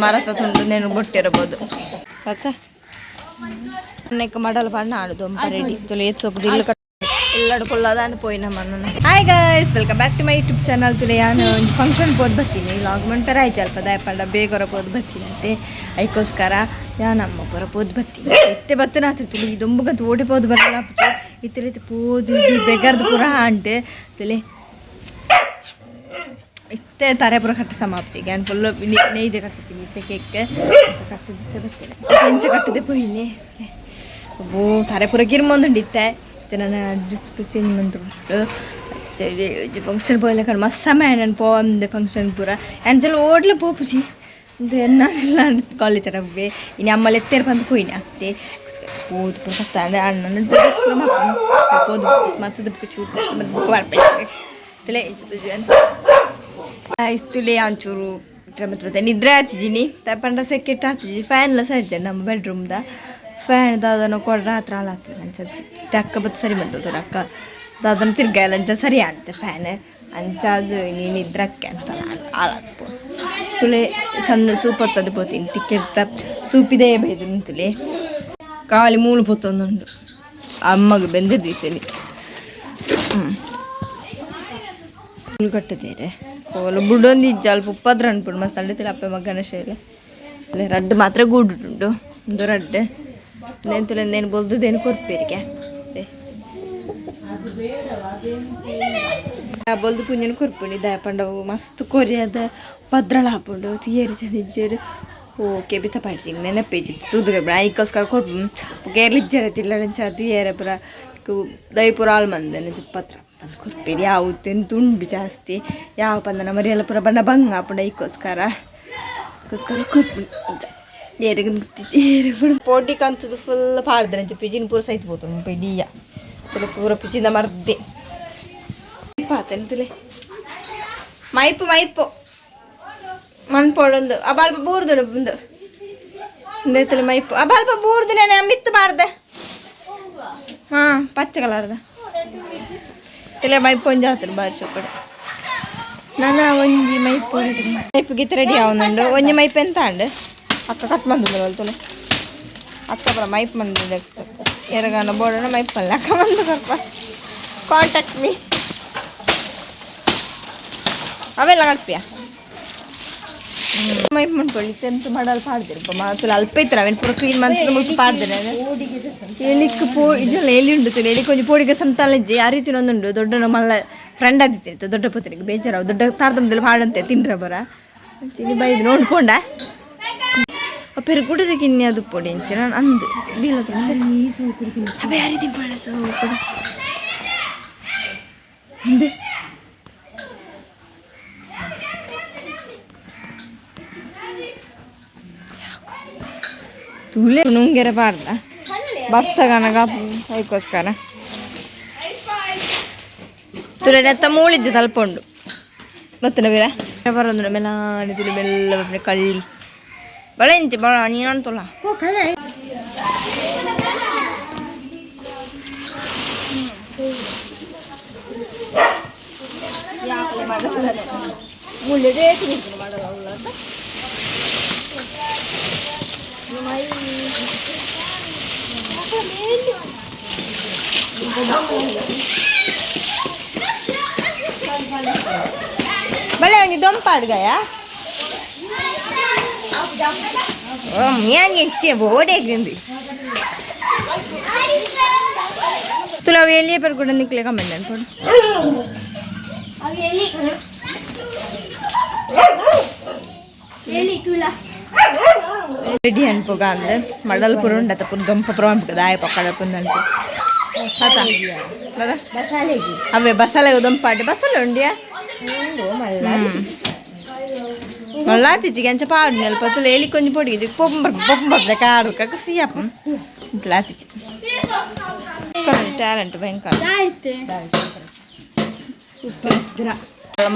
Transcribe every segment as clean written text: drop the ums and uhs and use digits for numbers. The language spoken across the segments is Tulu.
ಮರತ ತುಂಡು ನೇನು ಬೊಟ್ಟಿರಬಹುದು ಅತ್ತ ನೆಕ್ ಮಡಲ್ ಪಣ್ಣ ಆಡುದು ಒಂಪ ರೆಡಿ ತುಲೆ ಏತ್ ಸೋಕು ದಿಲ್ಲು ಎಲ್ಲಡು ಕೊಲ್ಲದಾನ ಪೋಯಿನ ಮಣ್ಣು. Hi guys, welcome back to my YouTube channel. ತುಲೆ ಯಾನು ಒಂಜಿ ಫಂಕ್ಷನ್ ಪೋದು ಬತ್ತೀನಿ. ಲಾಗ್ ಮಂಟರ ಆಯ್ತು ಅಲ್ಪ ದಾಯ ಪಂಡ ಬೇಗ ಪೋದು ಬತ್ತೀನಿ ಅಂತೆ. ಐಕೋಸ್ಕರ ಯಾನ್ ಅಮ್ಮ ಪೂರ ಪೋದು ಬತ್ತೀನಿ. ಇತ್ತೆ ಬತ್ತನ ತುಲಿ ದೊಂಬುಗಂತ ಓಡಿ ಪೋದು ಬರಲ್ಲ ಪುಚು ಇತ್ತೆ ರೀತಿ ಪೋದು ಇಡೀ ಬೆಗರ್ದು ಪೂರ ಅಂಟೆ. ತುಲೆ ಇತ್ತೆ ತರೆ ಪೂರ ಕಟ್ಟ ಸಮಾಪ್ತಿ. ಯಾನ್ ಫುಲ್ ನೇಯ್ದೆ ಕಟ್ಟುತ್ತೀನಿ. ಇತ್ತೆ ಕೇಕ್ ಕಟ್ಟದಿತ್ತೆ ಬತ್ತೀನಿ. ಎಂಚ ಕಟ್ಟದೆ ಪೋಯಿನಿ. ಓ ತರೆ ಪೂರ ಗಿರ್ಮೊಂದುಂಡು ಇತ್ತೆ. ಇತ್ತೆ ನನ್ನ ಡ್ರೆಸ್ ಚೇಂಜ್ ಮಂತುಂಡು. ಫಂಕ್ಷನ್ ಪೋಯಿನ ಕಡೆ ಮಸ್ತ್ ಸಮಯ ನಾನು ಪೋಂದೆ ಫಂಕ್ಷನ್ ಪೂರ. ಎಂಚಲ ಓಡ್ಲ ಪೋಪುಜಿ ಎನ್ನಾನೆಲ್ಲ ಕಾಲೇಜ್ ರವ್ವೆ ಇನ್ನು ಅಮ್ಮಲ್ಲಿ ಎತ್ತೇರು ಬಂದು ಪೋಯಿನಿ ಅತ್ತೆ. ಪೋದು ಪೂರ ಸತ್ತಾಂಡೆ. ಅಣ್ಣನ ಡ್ರೆಸ್ ಪೂರ ಪೋದು ಮತ್ತದ ಚೂರು ಮತ್ತೆ ಬುಕ್ ಬರ್ಬೇಕು. ತುಲೆ ತುಲೆ ಒಂಚೂರು ಮತ್ತೆ ನಿದ್ರೆ ಆತಿದ್ದೀನಿ ಪಂಡ ಸೆಕೆಟ್ ಆತಿಜಿ. ಫ್ಯಾನ್ಲ ಸರಿ ನಮ್ಮ ಬೆಡ್ರೂಮ್ದ ಫ್ಯಾನ್ ದಾದನ ಕೊಡ್ರ ಹತ್ರ ಹಾಳಾಗ್ತದೆ ಅಂಚ ಅಕ್ಕ ಬತ್ತು ಸರಿ ಬಂದದ್ದು ಅಕ್ಕ ದಾದನ ತಿರ್ಗಾಯಲ್ಲ ಅಂಚ ಸರಿ ಆಡ್ತೆ ಫ್ಯಾನ್ ಅಂಚ. ಅದು ನೀನು ಇದ್ರಕ್ಕೆ ಅನ್ಸಲ್ಲ ಹಾಳಾಗ್ಪೋ. ತುಲೆ ಸಣ್ಣ ಸೂಪ್ ಹೊತ್ತದು ಪೋತೀನಿ ತಿಕ್ಕೆರ್ತ ಸೂಪಿದೇ ಬೈದು ನಿಂತುಲೆ. ಖಾಲಿ ಮೂಲು ಪೊತ್ತೊಂದುಂಡು ಅಮ್ಮಗ ಬೆಂದಿರ್ದೀತೇನೆ. ಹ್ಞೂ ಕಟ್ಟುತ್ತೀರೆ ಓಲು ಬುಡೊಂದು ಇಜ್ಜ ಅಲ್ಪ ಉಪ್ಪದ್ರ ಅನ್ಪುಂಡು ಮಸ್ತ್ ಅಡ್ಡಿತಿಲ್ಲ. ಅಪ್ಪೆ ಮಗ್ಗನ ಶೈಲೆ ಅಲ್ಲೇ ರಡ್ಡ್ ಮಾತ್ರ ಗೂಡುಂಡು ಒಂದು ರಡ್ಡ್ ನೆಂತುಲೆ ನೇನು ಬೊಲ್ದುದೇನು ಕೊರ್ಪೇರಿಗೆ ಬೊಲ್ದು ಪುಂಜನ ಕೊರ್ಪುಂಡು ದಾಯ ಪಂಡವು ಮಸ್ತ್ ಕೊರಿಯದ ಪದ್ರಳ ಹಾಪುಂಡು ತುಯೇರಿ ಜನ ಇಜ್ಜೇರು. ಓಕೆ ಬಿತ್ತ ಪಾಡ್ಜಿಂಗ್ ನೆನಪೇಜಿ ತೂದುಗ ಐಕೋಸ್ಕರ ಕೊರ್ಪು ಕೇರ್ಲಿ ಇಜ್ಜರ ತಿಲ್ಲಂಚ ತುಯೇರೆ ಪುರ ದೈಪುರ ಆಲ್ ಮಂದನೆ ಪತ್ರ ಬಂದು ಕೊರ್ಪೇರಿ. ಯಾವ ತುಂಡು ಜಾಸ್ತಿ ಯಾವ ಪಂದನ ಮರಿಯಲ್ಲ ಪುರ ಬಣ್ಣ ಬಂಗ ಆಪುಂಡು. ಐಕೋಸ್ಕರ ಐಕೋಸ್ಕರ ಕೊರ್ಪುಂಡು. ಏರಿಗೆ ಪೋಟಿ ಕಂತದ್ದು ಫುಲ್ ಪಾಡ್ದೆ ಅಂಚ ಪಿಜಿನ್ ಪೂರ ಸೈತ್ ಪೋತು ಪಿಡಿಯ ತುಲೆ ಪೂರ ಪಿಜಿನ ಮರ್ದೆ ಪಾತೇನೆ. ತುಲೆ ಮೈಪು ಮೈಪು ಮಣ್ ಪೋಡೊಂದು ಆ ಬಾಲ್ಪ ಬೂರ್ದು ಬಂದು ತುಲೆ ಮೈಪು ಆ ಬಾಲ್ಪ ಬೂರ್ದು ನೆನೆ ಮಿತ್ತು ಬಾರ್ದೆ. ಹಾಂ ಪಚ್ಚ ಕಲರ್ದ ತುಲೆ ಮೈಪು ಒಂಜಿ ಆತನು ಬಾರಿ ಸೂಪರ್. ನನ್ನ ಒಂಜಿ ಮೈಪು ಮೈಪು ಗೀತ ರೆಡಿ ಆವೊಂದುಂಡು. ಒಂಜಿ ಮೈಪು ಎಂತ ಅಂಡ್ ಅಕ್ಕ ಕಟ್ ಮಂದು ತುಲೆ. ಅಕ್ಕ ಪೂರ ಮೈಪ್ ಮಂದು ಎರಗಾನ ಬೋಡೋಣ ಮೈಪಲ್ಲ ಅಕ್ಕ ಬಂದು ಸ್ವಲ್ಪ ಕಾಂಟ್ಯಾಕ್ಟ್ ಮೀ. ಅವೆಲ್ಲ ಕಟ್ಪಿಯ ಮೈಪ್ ಮನ್ಕೊಳ್ಳಿ ತೆಂತು ಮಾಡಲ್ ಪಾಡ್ದಿರ ಮಾತುಲ ಅಲ್ಪ ಇತ್ತರ ಅವೇನು ಪೂರ ಕ್ಲೀನ್ ಮಂತ್ ಮುಲ್ಪ ಪಾಡ್ದಿರ. ಎಲಿಕ್ ಪೋ ಇದೆಲ್ಲ ಎಲಿ ಉಂಡು ತುಲೆ. ಎಲಿಕ್ ಒಂಜಿ ಪೋಡಿಗೆ ಸಂತಾಲ ಇಜ್ಜಿ. ಆ ರೀತಿ ಒಂದುಂಡು ದೊಡ್ಡ ಮಲ್ಲ ಫ್ರೆಂಡ್ ಆದಿತ್ತು. ದೊಡ್ಡ ಪತ್ರಿಕೆ ಬೇಜಾರು ದೊಡ್ಡ ತಾರತಮ್ಯದಲ್ಲಿ ಪಾಡಂತೆ ತಿಂದ್ರ ಬರ ಚಿನ್ನಿ ಬೈದು ನೋಡ್ಕೊಂಡ ಪೆರು ಕಿನ್ನಿ ಅದು ಪೊಡಿ ಇಂಚ ನಾನು ಅಂದು ಬೀಲ ಅಬೆ ಆ ರೀತಿ ಪೊಳ್ಳೆ ಸೂಪರ್ ಅಂದೆ. ತುಲೆ ನುಂಗೆರೆ ಪಾಡ್ದ ಬರ್ಸಗನಗ ಅದಕ್ಕೋಸ್ಕರ ತುಲೆ ನೆತ್ತ ಮೂಳಿಜ್ಜ ತಲ್ಪ ಉಂಡು ಗೊತ್ತಿಲ್ಲ ಬೀರ ಬರೋದು ಮೆಲ್ಲಾಡಿ ತುಲೆ ಮೆಲ್ಲ ಬಪ್ಪನೆ ಕಳ್ಳಿ ಬಳೆ ಇಂಚಿ ಬಳ ನೀನು ಅಂತಲ್ಲ. ಮುಳ್ಳೆ ರೇಟ್ ಮಾಡಲ್ಲ ಅಂತ. ಬಳೆ ಒಂಜಿ ದೊಂಪಾಡ್ಗಯ ഞാൻ ಎಚ್ಚೆ ಬೋಡೇಗಿಂದು ತುಲ ಅವು ಎಲ್ಲಿಯೇ ಪರ್ ಕೂಡ ನಿಕ್ಲೆ ಕಮ್ಮಿ ಅನ್ಕೊಂಡು. ರೆಡಿ ಅನ್ಪುಗ ಅಂದ್ರೆ ಮಡಲ್ ಪುರ ಉಂಡತ ಪುರ ದೊಂಪ ಪುರ ಅನ್ಪುಗ ದಾಯ ಪಕ್ಕಡ ಪುಂದಂಟು ಅವೇ ಬಸಲೆ ದೊಂಪಾಟೆ ಬಸಲೆ ಉಂಡಿಯಾ ಮಲ್ಲಾತಿಜ್ಜಿಗೆ ಅಂಚ ಪಾಡು ನೆಲ್ಪ ತುಲೆ ಎಲಿ ಕೊಂಚ ಪೊಡಿ ಇದು ಪೊಂಬ ಬೊಂಬ ಕಾಡು ಕಕ್ಕ ಸಿಯಪ್ಪ ಲಾತಿಜಿ ಟ್ಯಾಲೆಂಟ್ ಭಯಂಕರ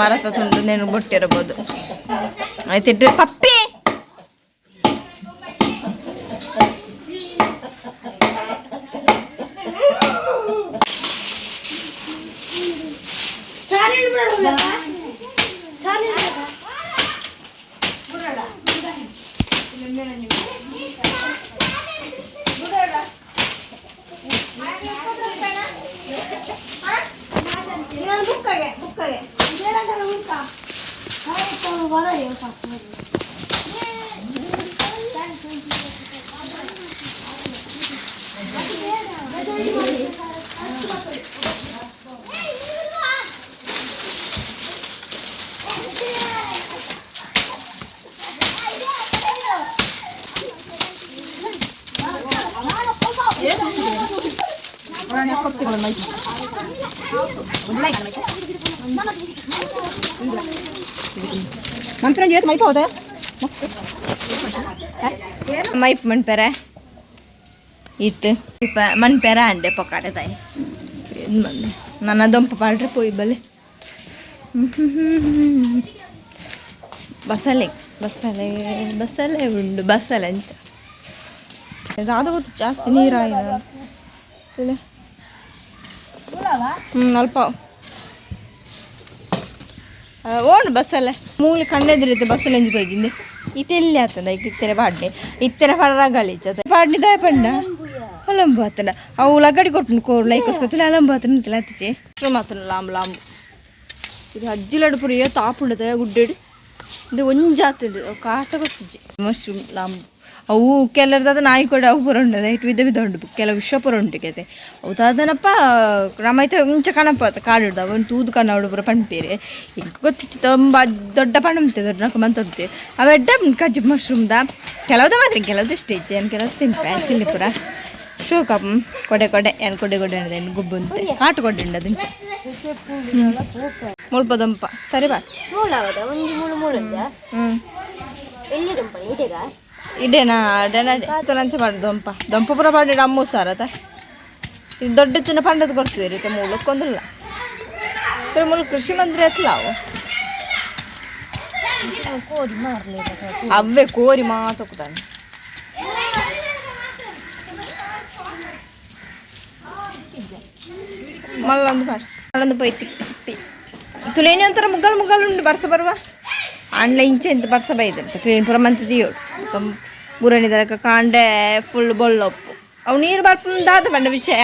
ಮರತ ತುಂಡು ನೇನು ಬೊಟ್ಟಿರಬಹುದು ಆಯ್ತಿಟ್ಟು ಪಪ್ಪಿ. ಬುಕ್ಕಗೆ ಬುಕ್ಕಗೆ. ಮೈಪ್ ಮನ್ಪೆರೆ ಇತ್ತು ಇಪ್ಪ ಮನ್ಪೆರ ಅಂಡೆ ಪೊಕ್ಕಾಡೆ ತಾಯಿ. ಬಂದೆ ನನ್ನ ದೊಂಪ ಪಾಡ್ರೆ ಪೋಯಿ ಬಲೆ. ಬಸಳೆ ಬಸಳೆ ಬಸಳೆ ಉಂಡು. ಬಸಳೆ ಅಂಚ ಅದು ಗೊತ್ತು, ಜಾಸ್ತಿ ನೀರಾಯಿನ. ಅಲ್ಪ ಓಣು ಬಸ್ಸಲ್ಲೇ ಮೂಲಿ ಕಣ್ಣೆದುರಿತ್ತು. ಬಸ್ಸಲ್ಲಿ ಎಂಜಿ ತೋಜಿಂದೆ ಇತ್ತೆಲ್ಲಿ ಆತದ ಇತ್ತರೆ ಪಾಡ್ನೆ ಇತ್ತೆರೆ ಫರ ಗಲೀಜ್ ಪಾಡ್ನಿ ದಾಯ ಪಂಡ ಅಲಂಬು ಆತನ. ಅವು ಲಗಡಿ ಕೊಟ್ಟು ಕೋರು ಲೈಕೋಸ್ಕೊತ್ತಲೆ ಅಲಂಬು ಆತನ ಅಂತೆಲ್ಲ ಆತಿಚೆ ಮಾತನ ಲಾಂಬ್ ಲಾಂಬ್. ಇದು ಅಜ್ಜಿಲಡು ಪುರ ಏತ್ ಆಪುಂಡದ ಗುಡ್ಡೆಡು. ಇದು ಒಂಜಾತುಂಡು ಕಾಟ ಗೊತ್ತಿಜ್ಜಿ. ಮಶ್ರೂಮ್ ಲಾಂಬ್. ಅವು ಕೆಲರ್ದಾದ ನಾಯಿ ಕೂಡ ಅವು ಪೂರ ಉಂಡು. ಐಟ್ ವಿಧ ವಿಧ ಉಂಡು, ಕೆಲವು ವಿಷ ಪೂರ ಉಂಟು ಕೇತೆ. ಅವು ದಾದನಪ್ಪ ನಮ್ಮೈತೆ ಇಂಚ ಕಣಪ್ಪ ಕಾಡುಡ್ದು ಅವನು ತೂದು ಕಣ್ಣವಡು ಪೂರ ಪಣ್ಪೇರೆ. ಇಂಕ ಗೊತ್ತಿತ್ತು, ತುಂಬ ದೊಡ್ಡ ಪಣ್ಣಂತೆ ದೊಡ್ಡ ನಕ ಮಂತಂತೆ ಅವೆಡ್ಡ ಕಜ್ಜಿ ಮಶ್ರೂಮ್ದ. ಕೆಲವ್ದು ಮಾತ್ರ, ಕೆಲವ್ದು ಇಷ್ಟ ಇಜ್ಜೆ. ಏನು ಕೆಲವು ತಿನ್ಪೆ ಚಿಲ್ಲಿ ಪೂರ ಶೋಕ ಕೊಡೆ ಕೊಡೆ. ಏನು ಕೊಡೆ ಕೊಡೆ ಏನು ಗುಬ್ಬು ಅಂತೆ ಕಾಟು ಕೊಡೆ ಉಂಡು ಅದು. ಮುಲ್ಪ ದೊಂಪ ಸರಿ ಬಾ. ಹ್ಞೂ, ಇಡೇನಾ ಅಡೇನಾ ನಂಚ ಮಾಡು. ದೊಂಪ ದೊಂಪ ಪೂರ ಪಾಡಿ ಅಮ್ಮು ಸಾರತ. ಇದು ದೊಡ್ಡ ಚಿನ್ನ ಪಂಡದ ಕೊಡ್ತೀವಿ ರೀತಿ ಮೂಲಕ್ಕೊಂದಿಲ್ಲ. ಮೂಲ ಕೃಷಿ ಮಂತ್ರಿ ಅತ್ಲ ಅವು ಅವೇ ಕೋರಿ ಮಾತೊಕ್ಕುತ್ತಾನೆ. ಮಲ್ಲೊಂದು ಬಾರ್ ಮಲ್ಲೊಂದು ಪೋಯ್ತಿ ತುಲೇನಿ. ಒಂಥರ ಮುಗ್ಗಲ್ ಮುಗ್ಗಲ್ ಉಂಡು. ಬರ್ಸ ಬರುವ ಆಂಡ್ಲ ಇಂಚೆ ಇಂತ ಬರ್ಸ ಬೈದಂತ ಕ್ಲೀನ್ ಪೂರ ಮಂತದಿಯೋಡು. ಬುರಣಿ ದರಕ ಕಾಂಡೆ ಫುಲ್ ಬೊಲ್ಲೊಪ್ಪು. ಅವು ನೀರು ಬರ್ಪುಂದಾದ ಬಂಡ ವಿಷಯ.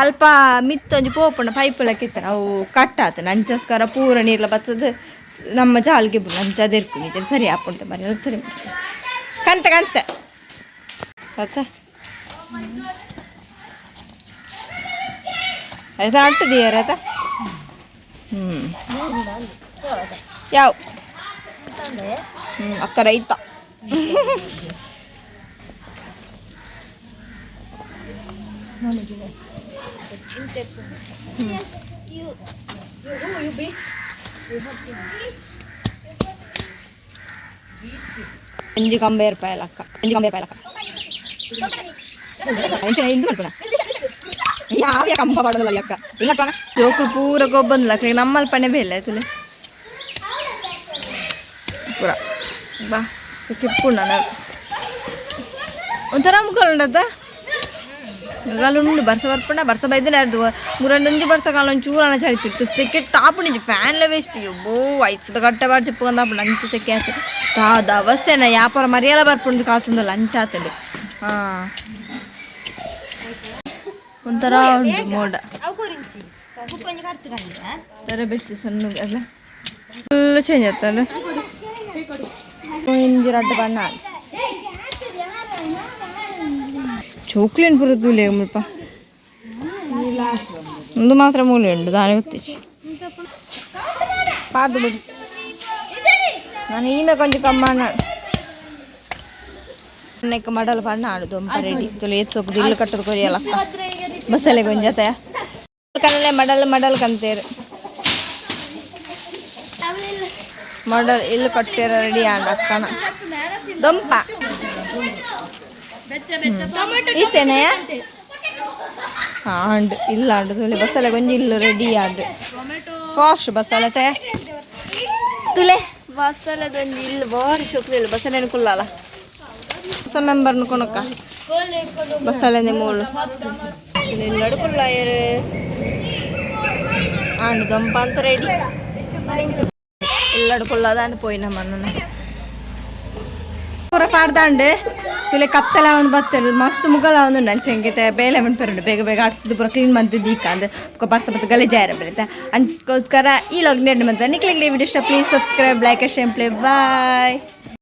ಅಲ್ಪ ಮಿತ್ತೊಂಜಿ ಪೋಪುಂಡ ಪೈಪ್ ಕಿತ್ತರ ಅವು ಕಟ್ಟಾತ ನಂಚಸ್ಕರ ಪೂರ ನೀರ್ಲ ಬತ್ತದ ನಮ್ಮ ಜಾಲ್ಗೆ ಬುಡ ಅಂಚ ಅದಿರ್ಕು ನಿಜ ಸರಿ ಆಪುಂಟ ಬರಿ ಸರಿ ಕಂತ ಕಂತ ಆತ ಆಯ್ತಾ ಅಟ್ಟದಿಯಾರ ಆತ. ಹ್ಞೂ, ಯಾವ ಹ್ಞೂ ಅಕ್ಕ ರೈತ. ಒಂಜಿ ಕಂಬ ಏರ್ಪಾಯಲಕ್ಕ, ಒಂಜಿ ಕಂಬ ಏರ್ಪಾಯಲಕ್ಕ. ಅಂಚನೆ ಇಂದು ಮಲ್ಪುನ ಯಾವ ಕಂಬ ಪಾಡೋದಲ್ಲ ಅಕ್ಕ ಹಿಂಗಪ್ಪನ. ಜೋಕುಲು ಪೂರ ಗೊಬ್ಬಂದ್ಲ ನಮ್ಮಲ್ಪನೆ ಬೇಲೆ ತುಲೆ ಪೂರ ಬಾ ಕಿಪ್ಪುಂಡ ಒಂಥರ ಮುಕ್ಕಳುಂಡತ್ತ ಉಂಡು. ಬರ್ಸ ಬರ್ಪುಂಡ ಬರ್ಸ ಬೈದಿನ ಮುರಂಡೊಂಜಿ ಬರ್ಸ ಕಾಲ ಒಂಚೂರು ಅನ ಚಳಿ ಸೆಕೆ ಟಾಪುಂಡಿಜಿ ಫ್ಯಾನ್ಲ ವೇಸ್ಟ್. ಯಬ್ಬೋ, ಐಸದ ಕಟ್ಟೆ ಬಾರ್ ಚಿಪ್ಪುಂದಾಪುಂಡು. ಅಂಚ ಸೆಕೆ ಆತು ದಾದ ಅವಸ್ಥೆನ ಯಾಪಾರ ಮರಿಯಲ ಬರ್ಪುಂಡು ಕಾತುಂದಲ್ಲ ಅಂಚ ಆತಂಡು. ಹಾಂ, ಒಂಥರ ಉಂಟು ಮೋಡ ತರ ಬೆಚ್ಚ ಸಣ್ಣ ಅಲ್ಲ, ಫುಲ್ ಚೇಂಜ್ ಆಗ್ತಲ್ಲ. ಒಂಜಿ ರಡ್ಡ್ ಬಣ್ಣ ಚೋಕ್ಲೇನ್ ಪೂರ ತೂಲೆ ಮುಲ್ಪ. ಒಂದು ಮಾತ್ರ ಮೂಲೆ ಉಂಟು ದಾನೆ ಗೊತ್ತಿಚ್ಚಿ ಪಾರ್ದು ಬಿಡು. ನಾನು ಈಮೆ ಕೊಂಚ ಕಮ್ಮಣ್ಣ ನೆಕ್ ಮಡಲ್ ಬಣ್ಣ ಆಡು ದೊಂಪ ರೆಡಿ ತುಲೆ ಏತ್ ಸೊಕ್ಕು ಇಲ್ಲು ಕಟ್ಟದ ಕೊರಿಯಲ್ಲ ಬಸ್ಸಲ್ಲೇ ಗೊಂಜಾತಯ ಕನಲೆ ಮಡಲ್ ಮಡಲ್ ಕಂತೇರು ಮಡಲ್ ಇಲ್ಲು ಕಟ್ಟೇರ ರೆಡಿ ಆಂಡ ಅಕ್ಕನ ದೊಂಪ ಈತೇನೆಯ ಆಂಡ್ ಇಲ್ಲ ಆಂಡು ತುಲೆ ಬಸ್ಸಲ್ಲ ಗೊಂಜಿ ಇಲ್ಲು ರೆಡಿ ಆಂಡು ಫಾಸ್ಟ್ ಬಸ್ಸಲ್ಲ ತೇ ತುಲೆ ಬಸ್ಸಲ್ಲದೊಂಜಿ ಇಲ್ಲು ಬಾರಿ ಶೋಕು. ಬಸ್ಸಲ್ಲೇನು ಕುಲ್ಲಲ್ಲ ಹೊಸ ಮೆಂಬರ್ನು ಕೊನಕ್ಕ ಬಸ್ಸಲ್ಲೇ ಮೂಲು ಇಲ್ಲಡು ಕುಲ್ಲಾಯರು ಆಂಡು ದೊಂಪ ಅಂತ ರೆಡಿ ಇಲ್ಲಡು ಕುಲ್ಲದಾಂಡು ಪೋಯಿನ ಮಣ್ಣನ. ಪೂರ ಪಾಡ್ದಾಂಡು. ತುಲೆ ಕತ್ತಲ ಒಂದು ಬತ್ತರು, ಮಸ್ತ್ ಮುಗಲ ಒಂದು ಅಂಚೆಂಗೆ ಬೇಲೆ ಮನ್ಪೆರುಂಡು. ಬೇಗ ಬೇಗ ಅಡ್ತದ್ದು ಪೂರ ಕ್ಲೀನ್ ಮಂತ್ ದೀಕಂದು ಬೊಕ್ಕ ಬರ್ಸ ಬತ್ತು ಗಲೀಜಾಯರ ಬೆಳಿತ. ಅಂಚೋಸ್ಕರ ಈ ವ್ಲಾಗ್ ನೆಂಡ್ ಮಂತ. ನಿಕ್ಲೆಗ್ ವಿಡಿಯೋ ಇಷ್ಟ, please subscribe, like, share, play. Bye.